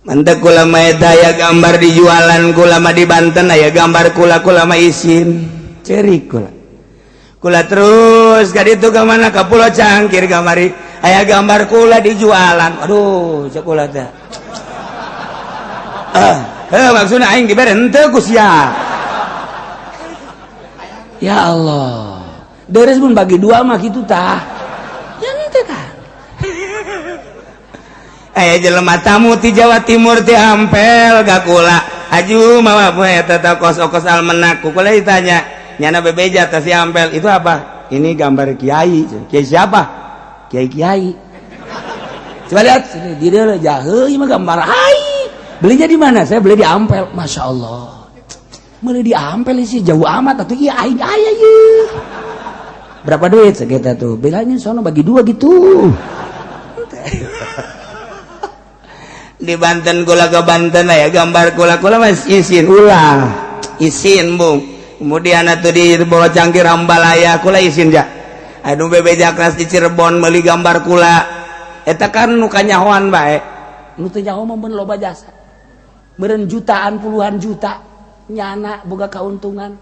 Mantap kula mah eta aya gambar dijualan kula mah di Banten aya gambar kula kula mah isin cerik kula. Kula terus ka ditu ka mana ka Pulau Cangkir kamari aya gambar kula dijualan. Aduh, cek kula teh. Ah, maksudna aing dibere henteu ku sia. Ya Allah. Deres mun bagi dua mah kitu tah. Ya henteu tah. Aya jelema tamu ti Jawa Timur ti Ampel ka kula. Aju mawa eta teh kos-kos almenak ku kula ditanya, nyana bebeja teh si Ampel itu apa? Ini gambar kiai. Kiai siapa? Kiai-kiai. Coba lihat sini di dia jahe ieu mah gambar ai. Belinya di mana? Saya beli di Ampel. Masya Allah. Beli di Ampel sih jauh amat atuh ieu aing aya ieu. Berapa duit sekitar tuh? Bilangnya sono bagi dua gitu. Di Banten kula ke Banten ya gambar kula kula mas isin ulah isin bung. Kemudian atuh di bawah Cangkir Ambalaya kula isin ja. Aduh bebeja keras di Cirebon meuli gambar kula. Eta kan nu kanyahoan bae. Nu teu nyaho mah loba jasa. Meureun jutaan puluhan juta nyana boga kauntungan.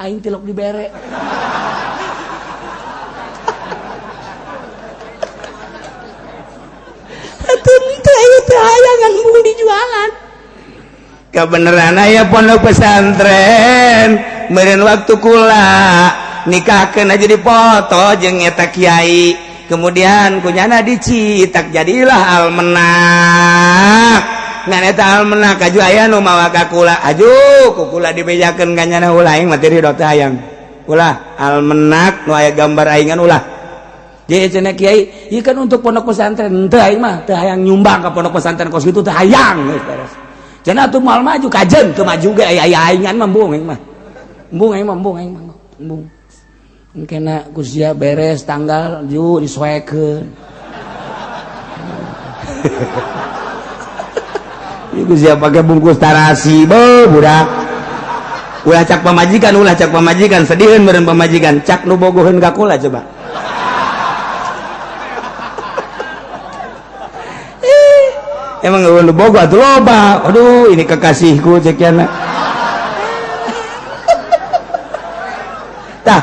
Aing tilok dibere. Hayangan bung dijualan. Kebenaran aya pondok pesantren meureun waktu kula nikahkeun aja dipoto jeung eta kiai kemudian kunyana dicitak jadilah almenak ngan eta almenak aju aya nu mawa ka kula aju ku kula dibejakeun ka nyana ulah aing mah teu ridho teh hayang ulah almenak nu aya gambar aingan ulah. Jadi cenah kiai, ieu kan untuk pondok pesantren, henteu aing mah teu hayang nyumbang ka pondok pesantren kos kitu teu hayang geus beres. Cenah atuh moal maju kajen teu maju ge aya aya aingan mah embung aing mah. Embung aing mah embung aing mah embung. Engkena ku sia beres tanggal ju disoekeun. Ieu ku sia pake bungkus tarasi beuh budak. Ulah cak pamajikan sediheun meureun pamajikan cak nu bogoheun ka kula coba. Emang lu bogo atuh loba. Aduh, ini kekasihku cek yana. Tah,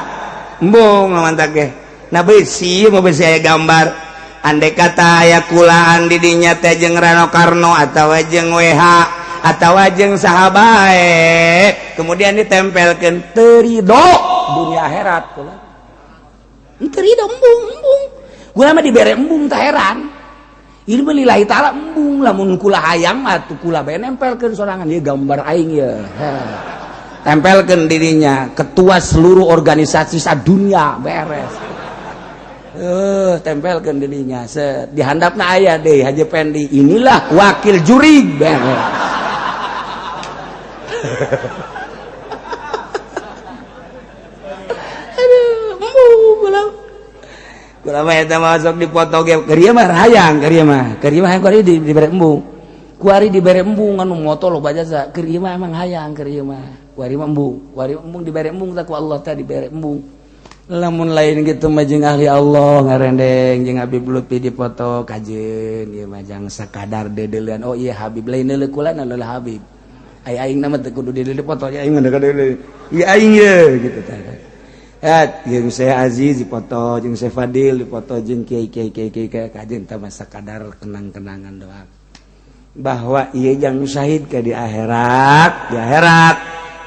embung mantak ge. Nah besi, mau besi aya gambar. Andai kata aya kulaan di dinya teh jeung Rano Karno atawa jeung WH atawa jeung saha bae, kemudian ditempelkeun teu ridho dunia akhirat kula. Teu ridho embung embung. Gua mah dibere embung tah heran. Ini melillahi ta'ala embung lamun kula hayang atuh kula bae nempelkeun sorangan ieu gambar aing ye. Tempelkeun dirinya ketua seluruh organisasi sadunia beres. Tempelkeun dirinya set di handapna aya deui Haji Pendi inilah wakil juri beres. Aduh, embung kula. Kula mah eta masuk dipoto ge keur ieu mah hayang keur ieu mah hayang kuari dibere embung. Kuari dibere embung anu moto loba jasa keur ieu mah emang hayang keur ieu mah. Kuari mah embung, kuari embung dibere embung tah ku Allah teh dibere embung. Lamun lain kitu mah jeung ahli Allah ngarendeng jeung Habib Lutfi dipoto kajeun ieu mah jang sakadar deudeuleun. Oh iya Habib lain deuleu kula na leulah Habib. Ai aing na mah teu kudu deuleu dipoto aing mah deuleu. Ieu aing ye kitu tah. Jeung Syekh Aziz dipoto, jeung Syekh Fadil dipoto, jeung kiai kiai kiai kiai kajen tah masa kadar kenang-kenangan doang. Bahwa ieu jang syahid ke di akhirat, di akhirat.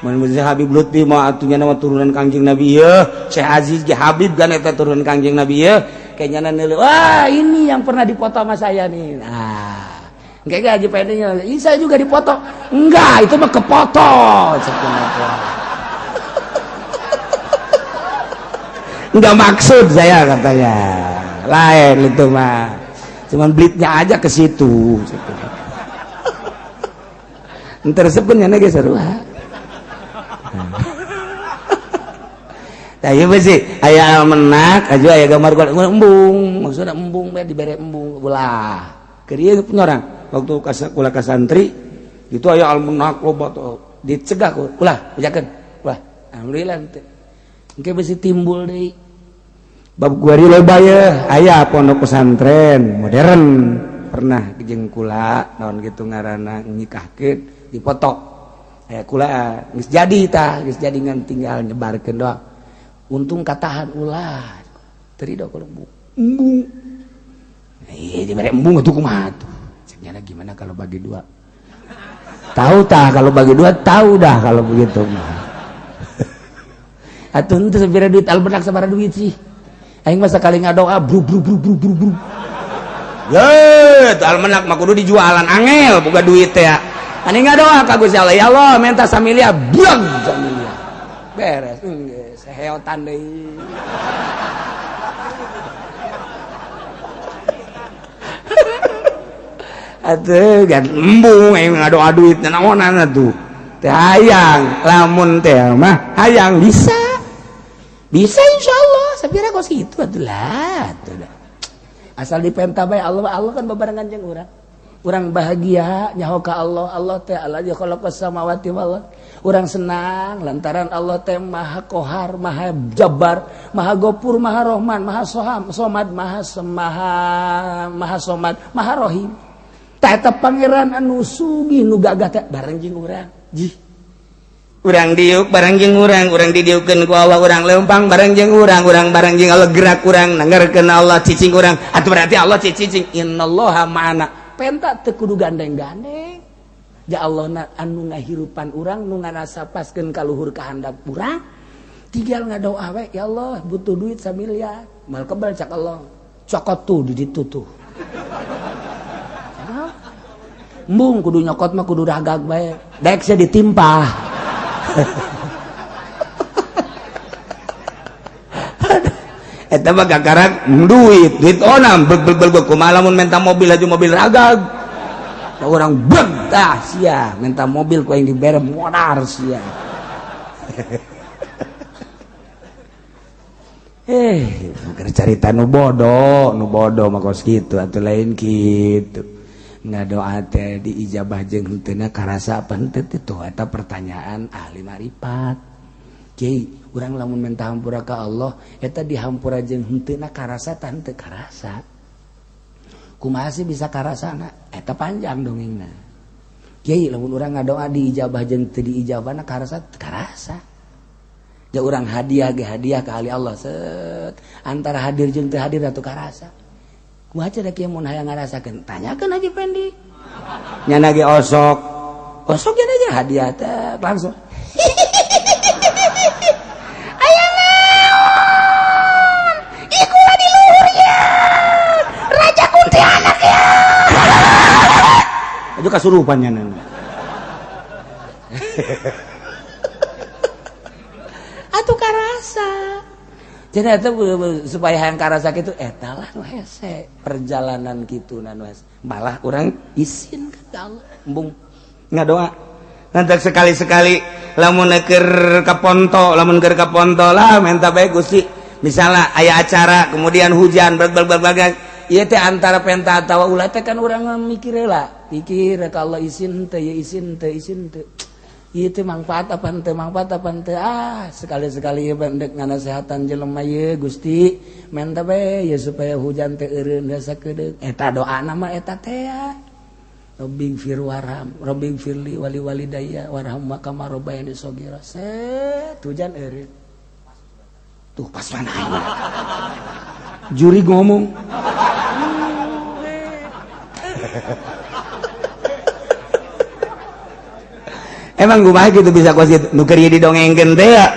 Mun Habib Lutfi mah atunya nama turunan Kangjeng Nabi ieu, Syekh Aziz ge Habib kan eta turunan Kangjeng Nabi ieu, kayaknya neuleuh, wah ini yang pernah dipoto sama saya nih. Nah, engke Haji Pendi-nya, ini saya juga dipoto. Enggak, itu mah kepoto. Enggak maksud saya katanya. Lain itu mah. Cuman blitnya aja ke situ. Entar resepkeun nya ge sarua. Tah ieu sih aya almenak aju aya gambar embung, maksudna embung bae dibere embung ulah. Keur ieu punya orang waktu kula ka santri itu aya almenak loba tuh dicegah ku ulah bejakeun. Ulah alhamdulillah teh. Engke besi timbul deui. Bab kuari loba ye aya pondok pesantren modern pernah jeung kula naon gitu ngaranna nikahkeun dipoto aya kula geus jadi tah, geus jadi ngan tinggal nyebarkeun doang. Untung katahan ulah teu ridho kalau embung. Iya, dibere embung atuh kumaha tuh. Cek nyana gimana kalau bagi dua? Tahu tah kalau bagi dua, tahu dah kalau begitu mah. Atuh henteu sabira duit almenak, sabaraha duit sih. Aing mah sakali ngadoa bru bru bru bru bru bru. Ye, itu almenak mah kudu dijualan, angel boga duit teh. Ani ngadoa ka Gusti Allah, ya Allah minta samiliar, buang samiliar. Beres, geus seheotan deui. Atuh gan embung aing ngadoa duit naonan atuh. Teh hayang, lamun teh mah hayang bisa. Bisa insyaallah, sapira kos kitu atuh lah atuh. Asal dipenta bae Allah, Allah kan bebarengan jeung urang. Urang bahagia nyaho ka Allah, Allah teh allazi khalaqas samawati wal ardh. Urang senang lantaran Allah teh Maha Kohar, Maha Jabbar, Maha Gopur, Maha Rahman, Maha Soham, Somad, Maha Semaha, Maha Somad, Maha Rahim. Tah eta pangeran anu sugih nu gagah teh bareng jeung urang. Jih. Urang diuk bareng jeung urang, urang didiukeun ku Allah, urang leumpang bareng jeung urang, urang bareng jeung Allah gerak urang, nanggarkeun Allah cicing urang. Atuh berarti Allah cicing, innallaha ma'ana. Penta teu kudu gandeng-gandeng. Ja Allah na anu ngahirupan urang, nu ngarasapaskeun ka luhur kahandap urang. Tinggal ngadoa we, ya Allah butuh duit samiliar. Mal kebal cak Allah. Cokot tuh di ditu tuh. Embung kudu nyokot mah kudu ragag bae. Daek sia ditimpah. Eta mah gagaran duit, duit onam beg beg beg kumaha lamun minta mobil aja mobil ragag. Da urang beg tah sia minta mobil ku aing dibere modar sia. Keur carita nu bodoh mah kos kitu atuh lain kitu. Ngadoa teh diijabah jeung henteuna karasa apa henteu teh tuh eta pertanyaan ahli marifat. Kiai, urang lamun minta hampura ka Allah eta dihampura jeung henteuna karasa tah henteu karasa. Kumaha sih bisa karasana? Eta panjang dongengna. Kiai, lamun urang ngadoa diijabah jeung teu diijabahna karasa karasa. Ja urang hadiah ge hadiah ka ahli Allah set antara hadir jeung teu hadir atuh karasa. Kumaha cenah kieu mun hayang ngarasakeun? Tanyakeun Haji Pendi. Nyana ge osok. Osok nya aja hadiah teh langsung. Aya naon? Ieu kula di luhur ya. Raja kuntilanak ya. Itu kasurupan nya nana. Atuh karasa. Jadi itu supaya hayang karasa kitu eta lah nu hese perjalanan kitu nu hese. Malah urang isin ka Allah embung ngadoa. Nanti sekali-sekali lamun keur ka ponto, lamun keur ka ponto lah minta bae Gusti. Misalnya aya acara kemudian hujan beg beg beg ieu teh antara penta atawa ulah teh kan urang mikir heula. Pikir ka Allah isin teh ya isin teh isin teh. Ieu teh mangfaat apa henteu, mangfaat apa henteu. Ah, sekali-sekali ieu bandek nganasehatan jelema ieu Gusti, menta bae ya supaya hujan teh eureun sakedeung. Eta doana mah eta teh ya. Rabbing fir warham, rabbing firli wali walidayya warham kama rabbayani shaghira. Set hujan eureun. Tuh pas mana aing. Juri ngomong. Emang kumaha gitu bisa kos gitu nu keur didongengkeun teh ya.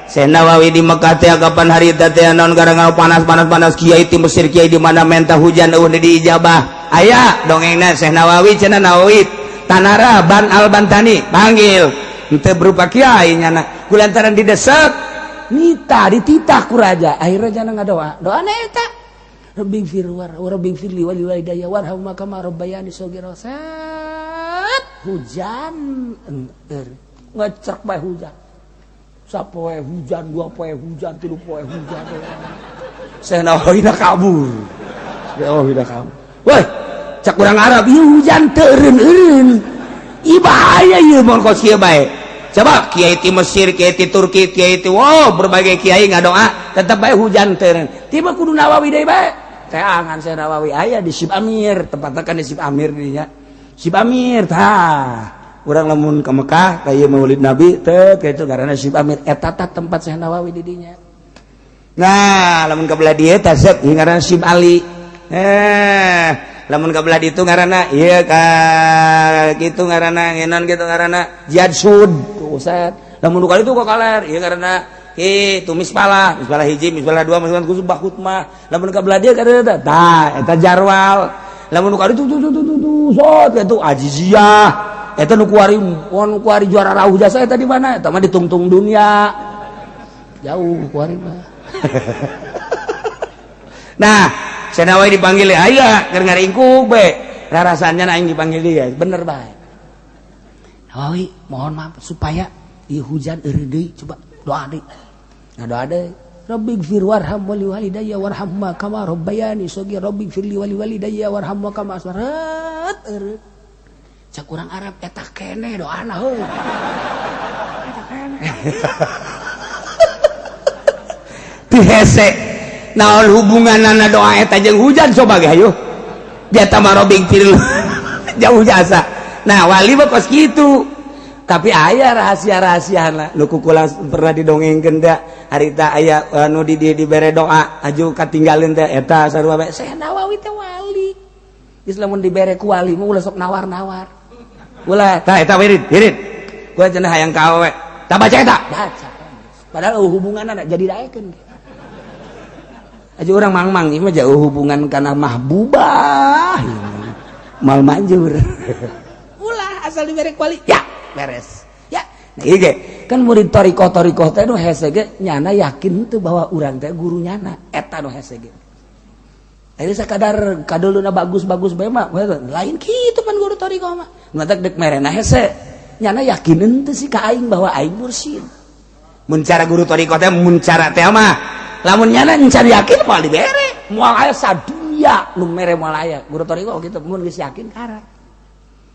Syekh Nawawi di Mekah teh kapan hari teh naon gara-gara panas-panas-panas kiai ti Mesir kiai di mana menta hujan eueuh diijabah. Aya dongengna Syekh Nawawi cenah Nawawi Tanara Ban Al Bantani panggil henteu berupa kiai nyana kulantaran didesek nita dititah ku raja akhirnya jana ngadoa doana eta Rabbi fir war rabbi firli wali walidayya warham kama rabbayani shaghira. Hujan ngecek bae hujan sapoe hujan dua poe hujan tilu poe hujan. Syekh Nawawi kabur. Nawawi kabur. Woi, cak urang Arab ieu hujan teu eureun-eureun. Ih bahaya ieu mun kos kieu bae. Coba kiai ti Mesir, kiai ti Turki, kiai ti wow berbagai kiai ngadoa tetep bae hujan teu eureun. Tiba kudu Nawawi deui bae. Teangan Syekh Nawawi aya di Syib Amir, tempatna kan di Syib Amir dinya. Syib Amir tah. Urang lamun ke Mekah ka ieu Maulid Nabi teh kitu karena Syib Amir eta tah tempat Syekh Nawawi di dinya. Nah, lamun ka belah dieu tah set ngaranna Syib Ali. Lamun ka belah ditu ngaranna ieu ka kitu ngaranna ngenon kitu ngaranna Jihad Sud tuh set. Lamun nu ka ditu ka kaler ieu ngaranna itu mispalah, mispalah hiji, mispalah dua, mispalah khusus hutmah. Lamun ka belah dieu ka tah eta Jarwal. Lamun nu ka ditu tuh tuh tuh tuh sot itu Aziziyah. Eta nu kuari, nu kuari juara rauh jasa eta di mana? Eta mah di tungtung dunia. Jauh kuari mah. Nah, Syekh Nawawi dipanggil aya keur ngaringkuk be. Rarasanya aing dipanggil dia, bener bae. Nawawi, mohon maaf supaya ieu hujan eureun deui, coba doa deui. Nah, doa deui. Rabbighfir warham wali walidayya warhamhuma kama rabbayani shaghira, rabbighfir li wali walidayya warhamhuma kama asbarat eureun. Cak urang Arab eta keneh doana heuh. Eta keneh. Ti hese. Naon hubunganana doa eta jeung hujan coba ge hayu. Dia mah rabbighfir jauh jasa. Nah, wali mah kos kitu. Tapi aya rahasia-rahasiana nu kukula pernah didongengkeun teh harita aya anu di dibere doa aju katinggalin teh eta sarua bae. Syekh Nawawi teh wali. Geus lamun dibere ku wali mah ulah sok nawar-nawar. Ulah tah eta wirid, wirid. Gua cenah hayang ka awewe. Tah baca eta. Baca. Padahal hubunganna jadi daekeun. Aja urang mang-mang ieu mah jauh hubungan kana mahbubah. Mal manjur. Ulah asal dibere ku wali. Ya, beres. Ya. Nah, ieu ge kan murid thoriqoh-thoriqoh teh nu hese ge nyana yakin teu bahwa urang teh guru nyana, eta nu hese ge. Jadi sakadar kadeuleuna bagus-bagus bae mah lain kitu pan guru thoriqoh mah. Matak dek merena hese. Nyana yakin henteu sih ka aing bahwa aing mursyid. Mun cara guru thoriqoh teh mun cara teh mah lamun nyana encan yakin moal dibere. Moal aya sadunya nu mere moal aya. Guru thoriqoh kitu mun geus yakin kara.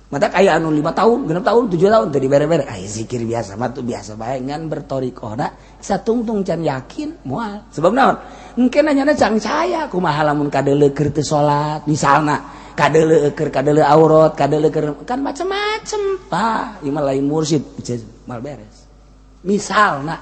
Mata kayak anu 5 tahun, 6 tahun, 7 tahun teu dibere-bere. Ai zikir biasa mah tuh biasa bae ngan berthoriqohna satungtung can yakin moal. Sebab naon? Engke nanyana cang caya kumaha lamun kadeuleu keur teu salat misalna, kadeuleu keur kadeuleu aurat, kadeuleu keur kan macem-macem. Tah, ieu mah lain mursyid, mal beres. Misalna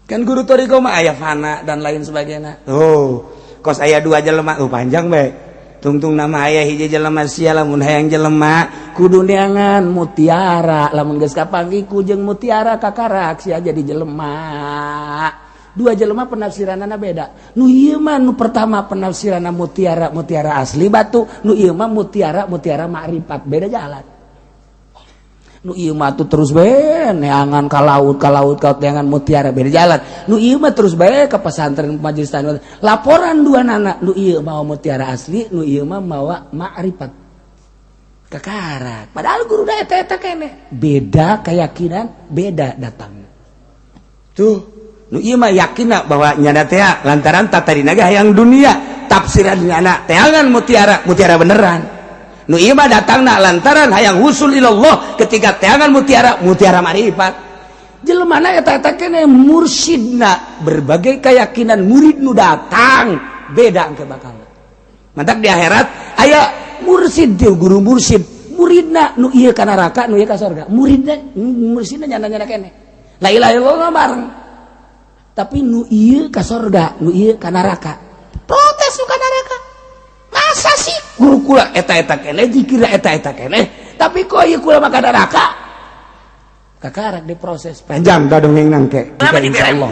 kan guru thoriqoh mah aya fana dan lain sebagainya. Oh, kos aya 2 jelema, oh panjang bae. Tungtung nama aya hiji jelema sia lamun hayang jelema kudu neangan mutiara, lamun geus kapanggih ku jeung mutiara kakarak sia jadi jelema. 2 jelema penafsiranana beda. Nu ieu mah nu pertama penafsiranna mutiara mutiara asli batu, nu ieu mah mutiara mutiara makrifat, beda jalan. Nu ieu mah tuh terus bae neangan ka laut ka laut ka neangan mutiara, beda jalan. Nu ieu mah terus bae ka pesantren majelis tanah. Laporan dua nana, nu ieu mawa mutiara asli, nu ieu mah mawa makrifat. Kakarak. Padahal guru da eta eta keneh. Beda keyakinan, beda datang. Tuh, nu ieu mah yakinna bahwa nyana teh lantaran tatadina ge hayang dunia, tafsiran nyana teangan mutiara, mutiara beneran. Nu ieu mah datangna lantaran hayang husul ilallah ketika teangan mutiara, mutiara marifat. Jelemana eta eta keneh mursyidna berbagai keyakinan murid nu datang beda engke bakal. Mantak di akhirat aya mursyid teu guru mursyid, muridna nu ieu ka neraka, nu ieu ka surga. Muridna mursyidna nyana-nyana keneh. La ilaha illallah bareng. Tapi nu ieu ka surga, nu ieu ka neraka. Protes nu ka neraka. Masa sih guru kula eta-eta keneh, dikira eta-eta keneh, tapi kok ieu kula mah ka neraka? Kakarak diproses panjang da dongeng nangke. Insyaallah.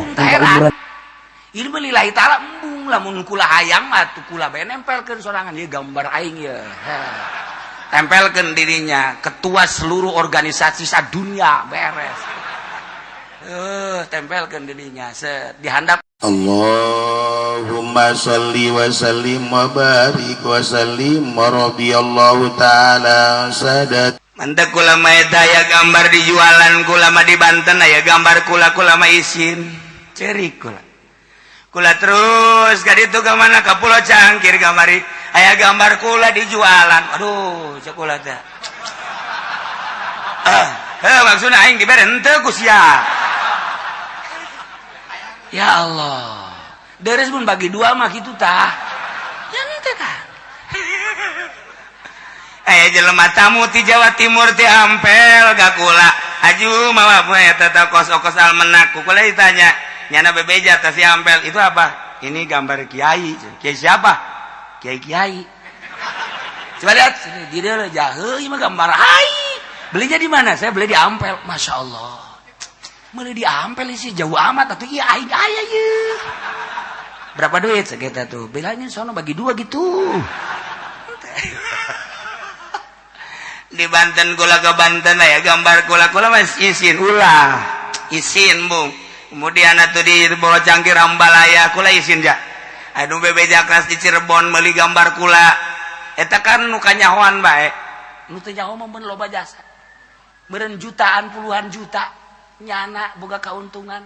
Ilmu lillahi ta'ala embung lamun kula hayang mah tuh kula bae nempelkeun sorangan ieu gambar aing ieu. Tempelkeun dirinya ketua seluruh organisasi sadunia beres. Tempelkeun dirinya set dihandap. Allahumma salli wa sallim wa barik wa sallim wa radiyallahu ta'ala sadat. Mantap kula mah eta aya gambar dijualan kula mah di Banten aya gambar kula kula mah isin cerik kula. Kula terus ka ditu ka mana ka Pulau Cangkir gamari aya gambar kula dijualan. Aduh, cek kula teh. Heuh maksudna aing dibere henteu ku sia. Ya Allah. Deres mun bagi dua mah kitu tah. Aya jelema tamu ti Jawa Timur ti Ampel ka kula. Aju mawa eta eta kos-kos almenak ku kula ditanya. Nyana bebeja tas si Ampel itu apa? Ini gambar kiai. Kiai siapa? Kiai-kiai. Coba lihat sini, di dia jahe mah gambar ai. Belinya di mana? Saya beli di Ampel. Masya Allah. Beli di Ampel sih jauh amat atuh iya aing aya ye. Berapa duit sekitar tuh? Bilangnya sono bagi dua gitu. Di Banten kula ke Banten lah ya gambar kula-kula mas isin ulah isin bung. Kemudian atuh di bawah cangkir ambalaya kula isin ja. Aduh bebeja kelas di Cirebon meuli gambar kula. Eta kan nu kanyahoan bae. Nu teu nyaho mah loba jasa. Meureun jutaan puluhan juta nyana boga kauntungan.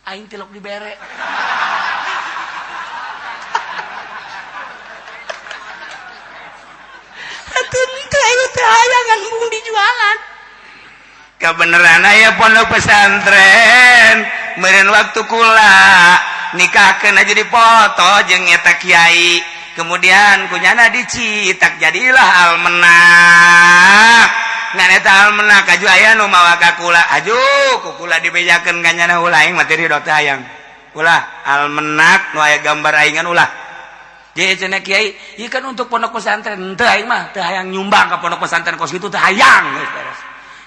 Aing tilok dibere. Hayangan bung dijualan. Kebenaran aya pondok pesantren meureun waktu kula nikahkeun aja dipoto jeung eta kiai. Kemudian kunyana dicitak jadilah almenak. Ngan eta almenak aju aya nu mawa ka kula. Aju ku kula dibejakeun ka nyana ulah aing mah teu ridho teh hayang. Ulah almenak nu aya gambar aingan ulah. Jadi cenah kiai, ieu kan untuk pondok pesantren, henteu aing mah teu hayang nyumbang ka pondok pesantren kos kitu teu hayang geus beres.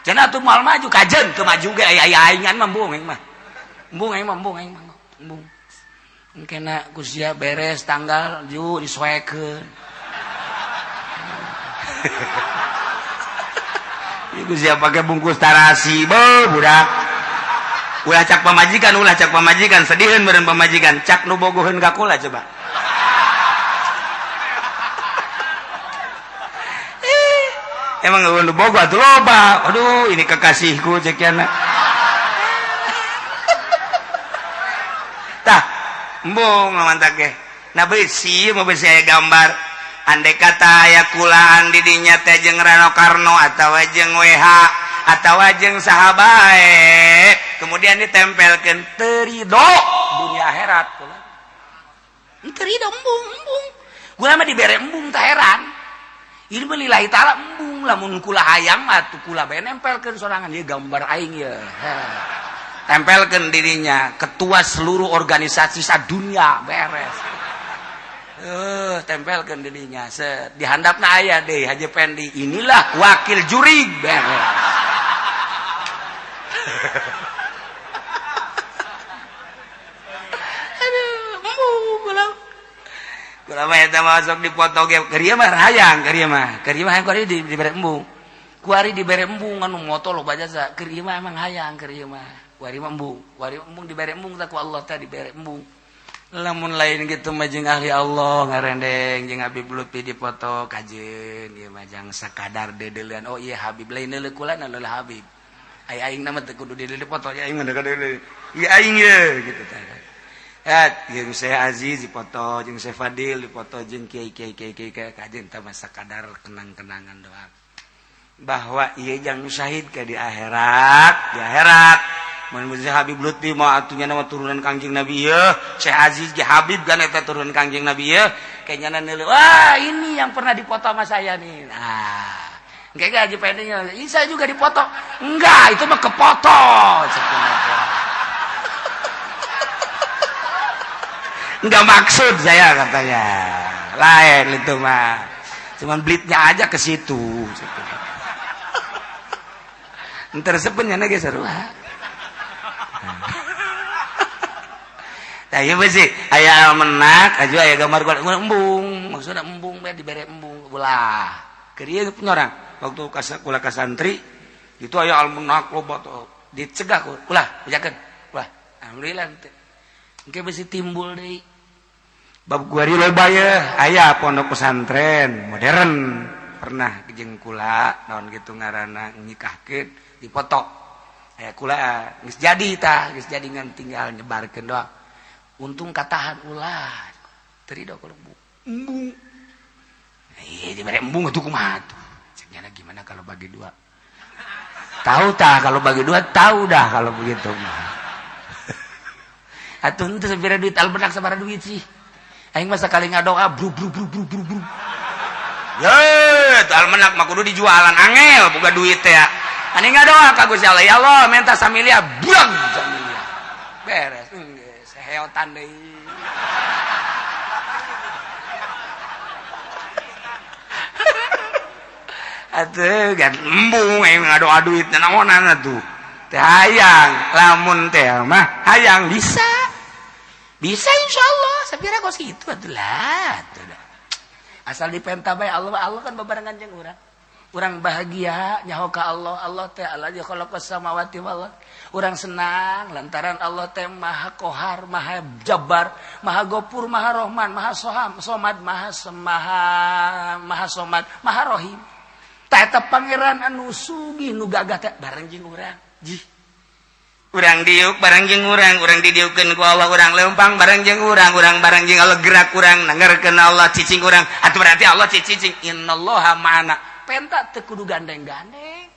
Cenah atuh moal maju kajeun teu maju ge aya aingan mah embung aing mah. Embung aing mah embung aing mah embung. Engkena ku sia beres tanggal ju disoekeun. Ieu ku sia pake bungkus tarasi beuh budak. Ulah cak pamajikan sediheun meureun pamajikan, cak nu bogoheun ka kula coba. Emang lu bogo atuh loba. Aduh, ini kekasihku cek yana. Tah, embung mantak ge. Nah besi mah besi aya gambar. Andai kata aya kulaan di dinya teh jeung Rano Karno atawa jeung WH atawa jeung saha bae, kemudian ditempelkeun teu ridho dunia akhirat. Teu ridho embung embung. Gua mah dibere embung tah heran. Ini lillahi ta'ala embung lamun kula hayang mah atuh kula bae nempelkeun sorangan ieu gambar aing ye. Tempelkeun dirinya ketua seluruh organisasi sadunia beres. Tempelkeun dirinya set di handapna aya deui Haji Pendi inilah wakil juri beres. Aduh, embung kula. Kula mah eta masuk dipoto ge keur ieu mah hayang keur ieu mah. Keur ieu mah hayang kuari dibere embung. Kuari dibere embung anu moto loba jasa. Keur ieu mah emang hayang keur ieu mah. Kuari mah embung. Kuari embung dibere embung tah ku Allah teh dibere embung. Lamun lain kitu mah jeung ahli Allah ngarendeng jeung Habib Lutfi dipoto kajeun ieu mah jang sakadar deudeuleun. Oh iya Habib lain deuleu kula na leulah Habib. Ai aing na mah teu kudu deuleu dipoto aing mah deuleu. Ieu aing ye kitu tah. Jeung Syekh Aziz dipoto, jeung Syekh Fadil dipoto, jeung kiai kiai kiai kiai kajen tah masa kadar kenang-kenangan doang. Bahwa ieu jang syahid ke di akhirat, di akhirat. Mun Habib Lutfi mah atuh nya nama turunan Kangjeng Nabi ieu, Syekh Aziz ge Habib kan eta turunan Kangjeng Nabi ieu, kayaknya neuleuh, wah ini yang pernah dipoto sama saya nih. Nah, engke ge Haji Pendi-nya, ini saya juga dipoto. Enggak, itu mah kepoto. Enggak maksud saya katanya. Lain itu mah. Cuman blitnya aja ke situ. Entar sepennya ge seru. Tah ieu sih aya almenak aju aya gambar embung, maksudna embung bae dibere embung ulah. Keur ieu punya orang waktu kula ka santri itu aya almenak loba dicegah ulah bejakeun. Ulah, alhamdulillah teh. Engke besi timbul deui. Bab kuari loba ye aya pondok pesantren modern pernah jeung kula naon kitu ngaranna nikahkeun dipoto. Aya kula geus jadi tah, geus jadi ngan tinggal nyebarkeun doang. Untung katahan ulah. Teu ridho kalau embung. Ieu dibere embung atuh kumaha tuh. Cek nyana gimana kalau bagi dua? Tahu tah kalau bagi dua tahu dah kalau begitu mah. Atuh henteu sabira duit almenak sabaraha duit sih. Aing mah sakali ngadoa bru bru bru bru bru bru. Ye, tuh almenak mah kudu dijualan angel boga duit teh. Ani ngadoa ka Gusti Allah, ya Allah menta samiliar, buang samiliar. Beres, geus seheotan deui. Atuh gan embung aing ngadoa duit naonan atuh. Teh hayang, lamun teh mah hayang bisa. Bisa insyaallah, sapira kos kitu atuh lah. Asal dipenta bae Allah, Allah kan bebarengan jeung urang. Urang bahagia nyaho ka Allah, Allah teh Allah khalaqas samawati wal ardh. Urang senang lantaran Allah teh Maha Kohar, Maha Jabbar, Maha Gopur, Maha Rohman, Maha Soham, Somad, Maha Semaha, Maha Somad, Maha Rohim. Tah eta pangeran anu sugih nu gagah teh bareng jeung urang. Jih. Urang diuk bareng jeung urang, urang didiukeun ku Allah, urang leumpang bareng jeung urang, urang bareng jeung Allah gerak urang, nangerkeun Allah cicing urang. Atuh berarti Allah cicing innallaha ma'ana. Penta teu kudu gandeng-gandeng.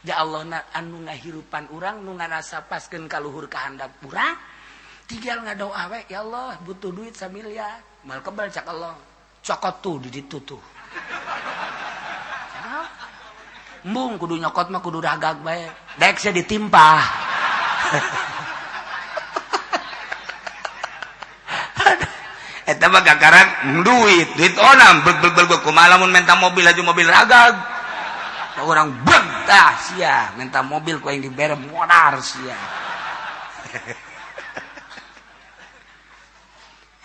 Ja Allah na anu ngahirupan urang, nu ngarasapaskeun ka luhur kahandap urang. Tinggal ngadoa we, ya Allah butuh duit samiliar. Mal kebal cak Allah. Cokot tuh di ditu tuh. Embung kudu nyokot mah kudu ragag bae. Dek sia ditimpah. Eta mah gagaran duit, duit onam beg beg beg kumaha lamun menta mobil aja mobil ragag. Orang beg tah sia menta mobil ku aing dibere modar sia.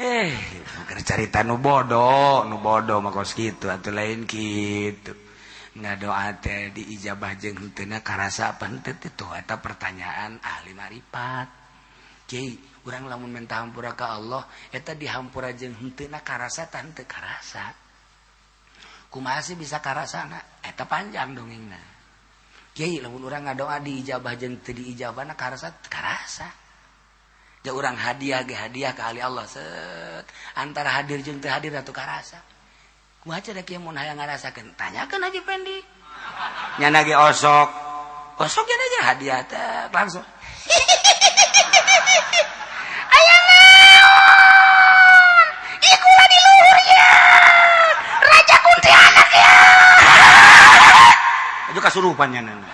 Keur carita nu bodoh mah kos kitu atuh lain kitu. Ngadoa teh diijabah jeung henteuna karasa apa henteu teh tuh eta pertanyaan ahli marifat. Kiai, urang lamun menta hampura ka Allah eta dihampura jeung henteuna karasa tah henteu karasa. Kumaha sih bisa karasana? Eta panjang dongengna. Kiai, lamun urang ngadoa diijabah jeung teu diijabahna karasa karasa. Ja urang hadiah ge hadiah ka ahli Allah set antara hadir jeung teu hadir atuh karasa. Kumaha cenah kieu mun hayang ngarasakeun? Tanyakeun Haji Pendi. Nyana ge osok. Osok nya aja hadiah teh langsung. Aya naon? Ih kula di luhur ya. Raja kuntilanak ya. Aju kasurupan nya nana.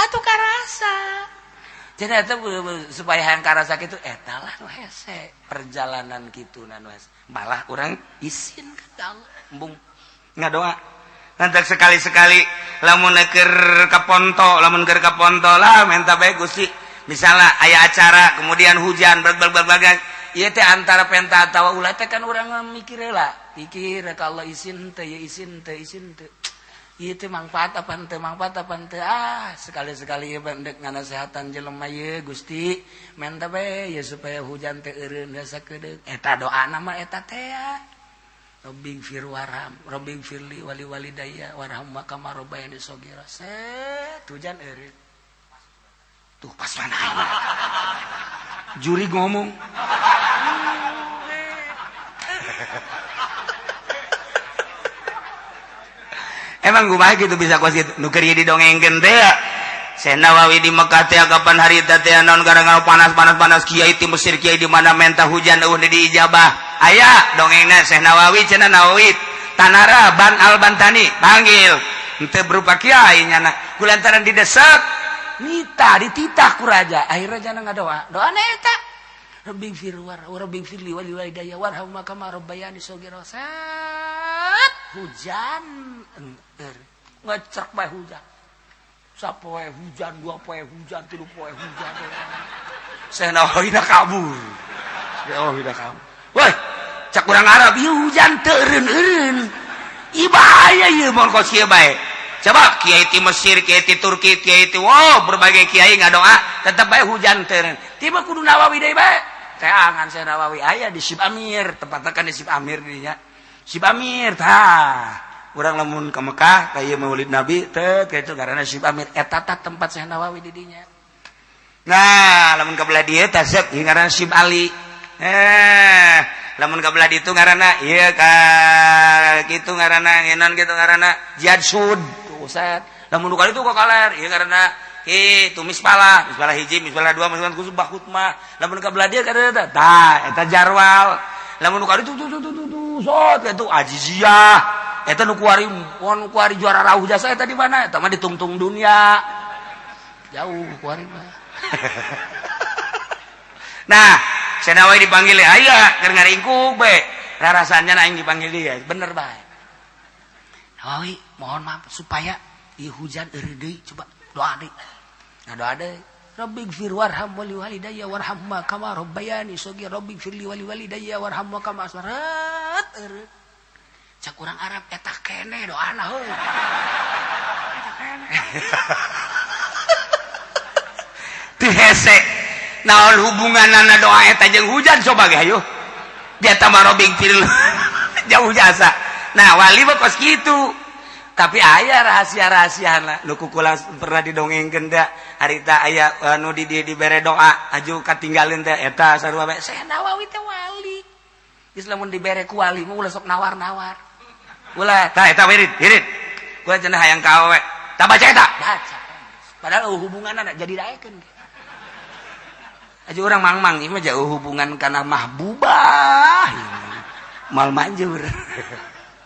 Atuh karasa. Jadi eta supaya hayang karasa kitu eta lah nu hese perjalanan kitu na nu hese. Malah urang isin ka Allah embung ngadoa. Nanti sekali-sekali lamun keur ka ponto, lamun keur ka ponto lah menta bae Gusti. Misalnya aya acara kemudian hujan berbagai ieu teh antara penta atawa ulah teh kan urang mikir heula. Pikir ka Allah isin teh ya isin teh isin teh. Ieu teh mangfaat apa henteu mangfaat apa henteu ah sekali-sekali ieu endek nganasehatan jelema ieu Gusti menta bae ya supaya hujan teh eureun sakedeung eta doana mah eta teh ya Rabbing fir warham Rabbing firli wali walidayya warham kama rabbayani shaghira set hujan eureun tuh pas mana juri ngomong Emang gue baik gitu bisa kos gitu. Nu keur didongengkeun teh ya. Syekh Nawawi di Mekah teh kapan hari teh teh naon gara-gara panas-panas-panas kiai ti Mesir kiai di mana menta hujan eueuh diijabah. Aya dongengna Syekh Nawawi cenah Nawawi Tanara Ban Al Bantani panggil. Henteu berupa kiai nyana. Kulantaran didesek nita dititah ku raja. Akhirnya jana ngadoa. Doana eta. Rabbi fir war rabbi firli wali walidayya warham kama rabbayani shaghira. Hujan ngecek bae hujan. Sapoe hujan, dua poe hujan, tilu poe hujan. Syekh Nawawi kabur. Nawawi kabur. Woi, cak urang Arab ieu hujan teu eureun-eureun. Ieu bahaya ieu mun kos kieu bae. Coba kiai ti Mesir, kiai ti Turki, kiai ti wow, berbagai kiai ngadoa tetep bae hujan teu eureun. Tiba kudu Nawawi deui bae. Teangan Syekh Nawawi aya di Sib Amir, tempatna kan di Sib Amir dinya. Sib Amir tah urang lamun ke Mekah ka ieu Maulid Nabi teh kitu karena Sib Amir eta tah tempat Syekh Nawawi di dinya. Nah, lamun ka belah dieu tah sep ngaranna Sib Ali. Lamun ka belah ditu ngaranna ieu ka kitu ngaranna ngenon kitu ngaranna Jihad Sud. Tuh set. Lamun nu ka ditu ka kaler ieu ngaranna kitu mispalah, mispalah hiji, mispalah dua, mispalah khusus bah khutmah. Lamun ka belah dieu ka tah eta jarwal. Lamun nu kari tuh tuh tuh tuh tuh sot itu Aziziyah eta nu kuari, nu kuari juara rauh jasa eta di mana? Eta mah ditungtung dunia. Jauh kuari mah. Nah, Senawa dipanggil aya keur ngaringkuk be. Rarasannya aing dipanggil dia. Bener bae. Nawawi, mohon maaf supaya ieu hujan eureun deui, coba doa deui. Nah, doa deui. Rabbighfir warham wali walidayya warhamma kama rabbayani shaghira, rabbighfir li wali walidayya warhamma kama asmarat eureun. Cak urang Arab, eta keneh doana heuy. Eta keneh. Teu hese. Naon hubunganana doa eta jeung hujan, coba ge hayu. Dia tambah rabbighfir jauh jasa. Nah, wali mah kos kitu. Tapi aya rahasia-rahasia lah nu kukula pernah didongengkeun teh harita aya anu di dibere doa aju katinggalin teh eta sarua bae. Syekh Nawawi teh wali. Geus lamun dibere ku wali mah ulah sok nawar-nawar. Ulah tah eta wirid, wirid. Gua cenah hayang ka awewe. Tah, baca eta. Baca. Padahal eueuh hubunganna jadi daekeun. Aju urang mang-mang ieu mah jauh hubungan kana mahbubah. Mal manjur.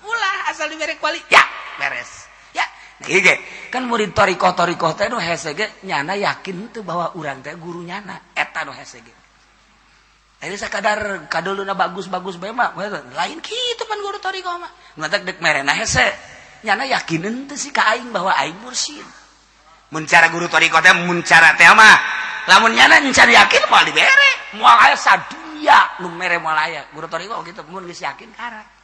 Ulah, asal dibere ku wali. Ya, beres. Ya. Nah, ieu ge kan murid thoriqoh-thoriqoh teh nu hese ge nyana yakin teu bahwa urang teh guru nyana, eta nu hese ge. Jadi sakadar kaduluna bagus-bagus bae mah lain kitu pan guru thoriqoh mah. Matak dek merena hese. Nyana yakin teu sih ka aing bahwa aing mursyid. Mun cara guru thoriqoh teh, mun cara teh mah lamun nyana encan yakin moal dibere. Moal aya sadunya nu mere, moal aya. Guru thoriqoh kitu, mun geus yakin karak.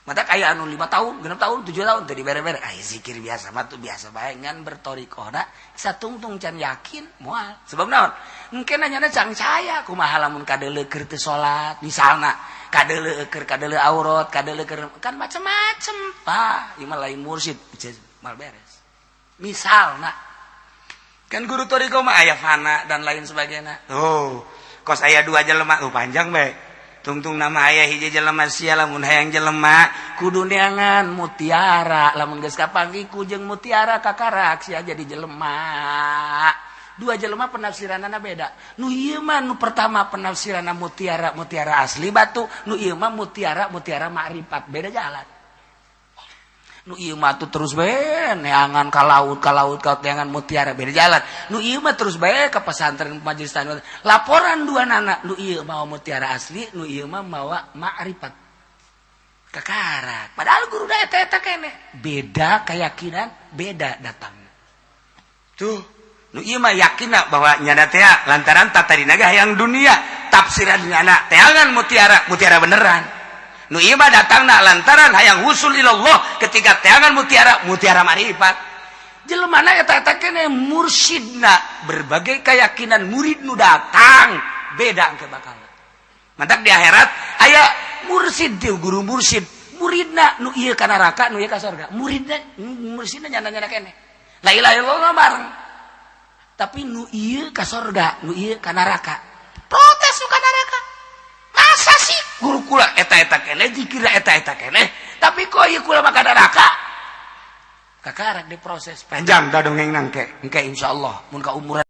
Mata kayak anu 5 tahun, 6 tahun, 7 tahun tadi bere-bere. Ah, zikir biasa mah tuh biasa bae, ngan berthoriqohna satungtung can yakin moal. Sebab naon? Engke nanyana cang saya kumaha lamun kadeuleu keur teu salat misalna, kadeuleu keur kadeuleu aurat, kadeuleu keur kan macem-macem. Tah, ieu mah lain mursyid, mal beres. Misalna kan guru thoriqoh mah aya fana dan lain sebagainya. Oh, kos aya dua jelema, oh panjang bae. Tungtung nama aya hiji jelema, sia lamun hayang jelema kudu neangan mutiara, lamun geus kapanggih ku jeung mutiara kakarak sia jadi jelema. Dua jelema penafsiranana beda. Nu ieu mah nu pertama penafsiranna mutiara mutiara asli batu, nu ieu mah mutiara mutiara makrifat, beda jalan. Nu ieu mah tuh terus bae neangan ka laut, ka laut, ka neangan mutiara, beda jalan. Nu ieu mah terus bae ka pesantren, majelis tanah. Laporan dua nana, nu ieu mawa mutiara asli, nu ieu mah mawa makrifat kakarak. Padahal guru da eta eta keneh, beda keyakinan, beda datang tuh. Nu ieu mah yakinna bahwa nyana teh lantaran tatadina ge hayang dunia, tafsiran nyana teangan mutiara mutiara beneran. Nu ieu mah datangna lantaran hayang husul ilallah, ketika teangan mutiara mutiara marifat. Jelema na eta eta keneh mursyidna, berbagai keyakinan murid nu datang beda engke bakal. Mantak di akhirat aya mursyid teu guru mursyid, muridna nu ieu ka neraka, nu ieu ka surga. Muridna mursyidna nyana-nyana keneh la ilaha illallah bareng, tapi nu ieu ka surga, nu ieu ka neraka. Protes nu ka neraka, masa sih guru kula eta eta keneh, dikira eta eta keneh, tapi kok ieu kula mah ka neraka? Kakarak diproses panjang dah dongeng nangke engke, insyaallah mun ka umuran.